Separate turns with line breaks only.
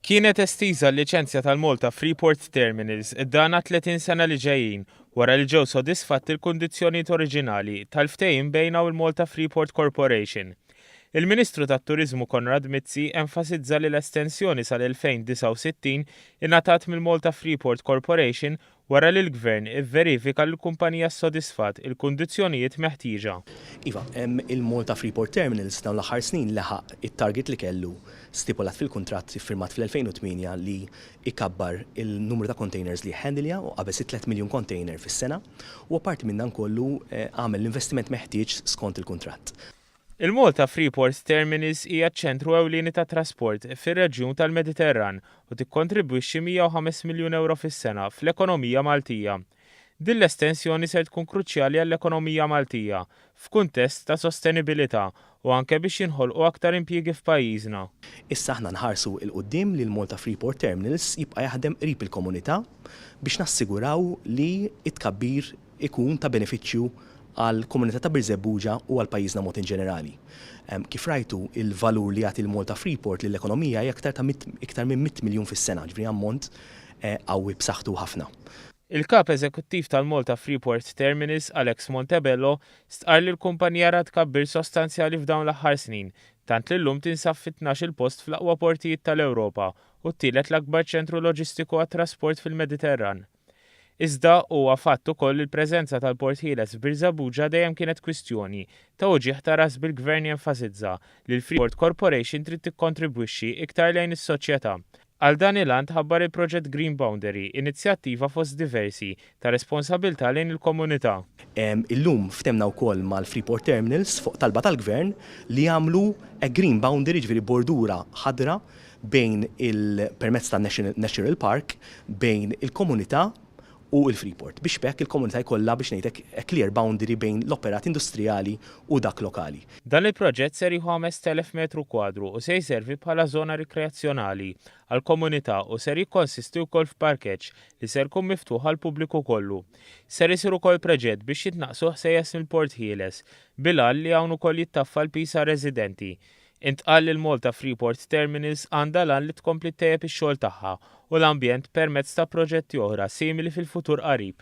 Kienet estiża l-liċenzja tal-Malta Freeport Terminals dan għat-30 sena li ġejjin wara li ġew sodisfatti l-kundizzjonijiet oriġinali tal-ftehim bejnha u l-Malta Freeport Corporation. Il-Ministru tat-Turiżmu Konrad Mizzi enfasizza li l-estensjoni sal-2069 ingħatat mill-Malta Freeport Corporation wara li l-Gvern ivverifika li l-kumpanija ssodisfat il-kundizzjonijiet meħtieġa.
Iva, il-Malta Freeport Terminals dawn l-aħħar snin leħaq it-target li kellu stipulat fil-kuntratt iffirmat fl-2008 li jkabbar il-numru ta' containers li jhandilja u qabeż it-3 miljun container fis-sena u apparti minn dan kollu għamel l-investiment meħtieġ skont il-kuntratt.
Il-Malta Freeport Terminals hija ċ-ċentru ewlieni tat-trasport fir-reġjun tal-Mediterran u tikkontribwixxi 105 miljun ewro fis-sena fl-ekonomija Maltija. Din l-estensjoni ser tkun kruċjali għall-ekonomija Maltija f'kuntest ta' sostenibilità u anke biex jinħolqu aktar impjiegi f'pajjiżna.
Issa aħna nħarsu 'l quddiem li l-Malta Freeport Terminals jibqa' jaħdem qrib il-komunità biex nassiguraw li t-tkabbir ikun ta' benefiċċju għall-komunità ta' Birżebbuġa u għal pajjiżna mod inġenerali. Kif rajtu, il-valur li jagħti l-Malta Freeport lill-ekonomija hija aktar ta' iktar minn 100 miljun fis-sena, ġifieri ammont qawwi b'saħħtu ħafna.
Il-Kap Eżekuttiv tal-Malta Freeport Terminals, Alex Montebello, stqarr li l-kumpanija rat tkabbir sostanzjali f'dawn l-aħħar snin, tant li llum tinsab fit-tnax-il post fl-aqwa portijiet tal-Ewropa u t-tielet l-akbar ċentru loġistiku għat-trasport fil-Mediterran. Iżda, huwa fatt ukoll li l-preżenza tal-Port Ħieles f'Birżebbuġa dejjem kienet kwistjoni ta' uġigħ ta' ras bil-Gvern jenfasizza li l-Freeport Corporation trid tikkontribwixxi iktar lejn is-soċjetà. Għal dan il-għan tħabbar il-proġett Green Boundary, inizjattiva fost diversi ta' responsabilità lejn il-komunità.
Illum ftehmna wkoll mal-Freeport Terminals fuq talba tal-Gvern li jagħmlu a green boundary, jiġifieri bordura ħadra bejn il permezz ta' National Park bejn il-komunità u l-Freeport biex b'hekk il-komunità jkollha biex ngħid hekk a clear boundary bejn l-operat industrijali u dak lokali.
Dan il-proġett ser jieħu 5,000 metru kwadru u se jservi bħala żona rikreazzjonali għall-komunità u ser jikkonsisti wkoll f'parkeġġ li ser jkun miftuħ għall-pubbliku kollu. Ser isir ukoll preġett biex jitnaqqsu ħsejjes mill-Port Ħieles bil-għan li hawn ukoll jittaffa l-piż għar-residenti. Intqal li l-Malta Freeport Terminals għandha l-għan li tkompli ttejjeb ix-xogħol tagħha u l-ambjent permezz ta' proġetti oħra simili fil-futur qarib.